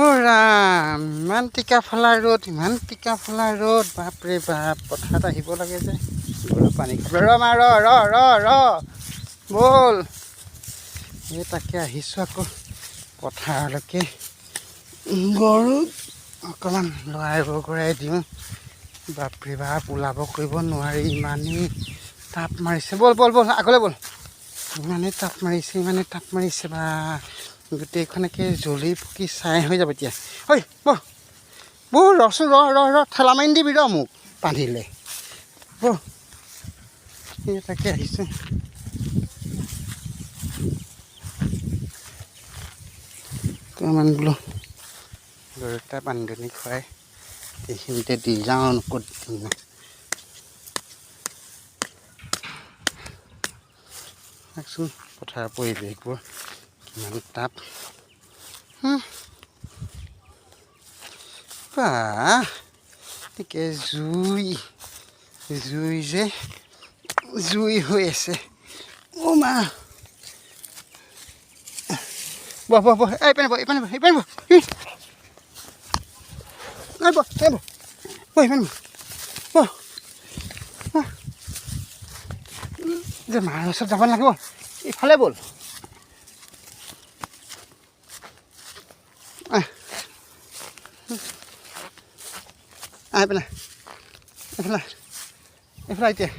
অ' ৰাম, ইমান টিকা ফলা ৰ'দ, ইমান টিকা ফলা ৰ'দ, বাপৰে বাপ। পথাৰত আহিব লাগে যে গৰু পানী খাবলৈ। ৰ মা, ৰ ৰ ৰ ৰ, ব'ল। এই তাকে আহিছোঁ আকৌ পথাৰলৈকে, গৰুক অকণমান লৰাই বগৰাই দিওঁ। বাপৰে বাপ, ওলাব কৰিব নোৱাৰি, ইমানেই তাপ মাৰিছে। ব'ল ব'ল ব'ল, আগলৈ ব'ল। ইমানেই তাপ মাৰিছে, ইমানেই তাপ মাৰিছে, বা গোটেইখনকে জ্বলি পকি ছাই হৈ যাব এতিয়া। ঐ বহ বহ, ৰচোন, ৰ ৰ ৰ, ঠেলা মাৰি নিদিবি, ৰ মোক বান্ধিলে। বহ। এই তাকে আহিছোঁ অকণমান বোলো গৰুকেইটা পানী দুনি খুৱাই এইখিনিতে দি যাওঁ, ক'ত দিম। চাওকচোন পথাৰৰ পৰিৱেশবোৰ কিমান তাপ। বাহ, একে জুই জুই যে জুই হৈ আছে। অ' মা, বহ বহ বহ, এইপিনে বহ, এইপিনে বহ, এইপিনে বহ, এই বহ, এই বহ বহ, এইপিনে বহ বহ। যে মাৰ ওচৰত যাব নালাগিব, ইফালে ব'ল। আহ আহ, এইপিনে, এইফালে, এইফালে। এতিয়া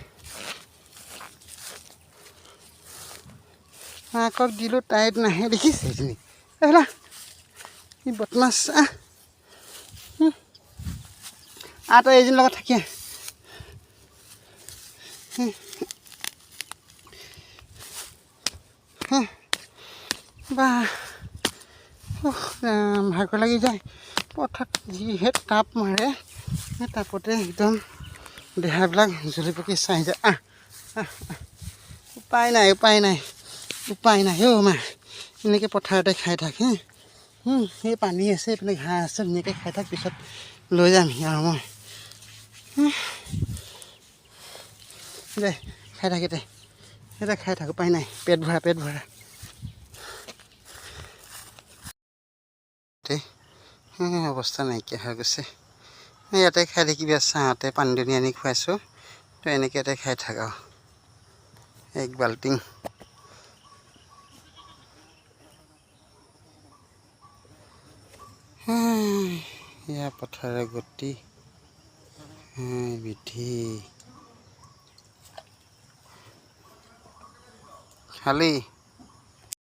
মাকক দিলোঁ, তাইত নাহে, দেখিছে সেইজনী। এইফালে, ই বদমাছ। আহ আহ, তই এইজনীৰ লগত থাকি আহ। বাহ, ভাগৰ লাগি যায়। পথাৰত যিহে তাপ মাৰে, সেই তাপতে একদম দেহাবিলাক জ্বলি পকি চাই যায়। আহ আহ, উপায় নাই, উপায় নাই, উপায় নাই। অ' মা, এনেকৈ পথাৰতে খাই থাক হে। সেই পানী আছে, এইপিনে ঘাঁহ আছে, ধুনীয়াকৈ খাই থাক, পিছত লৈ যামহি আৰু মই। দে খাই থাক এতিয়া, এতিয়া খাই থাক, উপায় নাই, পেট ভৰা, পেট ভৰা। অৱস্থা নাইকিয়া হৈ গৈছে। ইয়াতে খাই থাকিবি, ছাঁতে পানী দুনি আনি খুৱাইছোঁ, তই এনেকৈ ইয়াতে খাই থাক আৰু এক বাল্টিং। এয়া পথাৰৰ গতি বিধি। খালি?